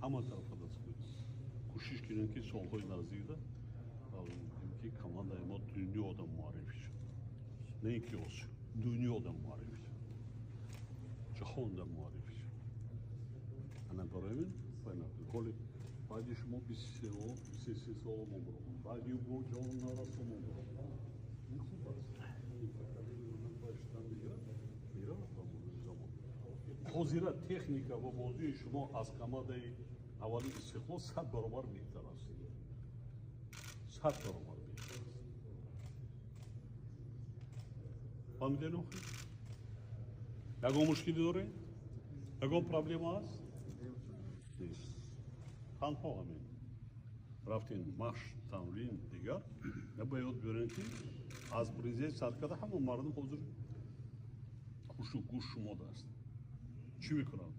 Ҳама тарафа дастгирӣ. Кӯшиш кунем, ки солҳои наздикда ки командаи мо дунёда муаррифӣ шуд. На ин ки Осиё, дунёда муаррифӣ шуд. Ҷаҳонда муаррифӣ шуд. Ана барои мин ҳоли баъди шумо 23 сола мо баромад. Баъди бо ҷавон нарасо мо баромад. Ин хуб аст. Ин поколение мегирад, меравад ба мурури замон. Ҳозира техника ва бозии шумо аз командаи аввали Истиқлол 100 баробар беҳтар аст. 100 баробар беҳтар аст. Фаҳмидед охир? Ягон мушкилӣ доред? Ягон проблема аст? Нест. Танҳо ҳамин. Рафтем машқ, тамрин, дигар. Ба ёд биёрем, ки аз президент сар карда ҳама мардум ҳозир ҳушу гӯш шумода аст. Чӣ мекунанд?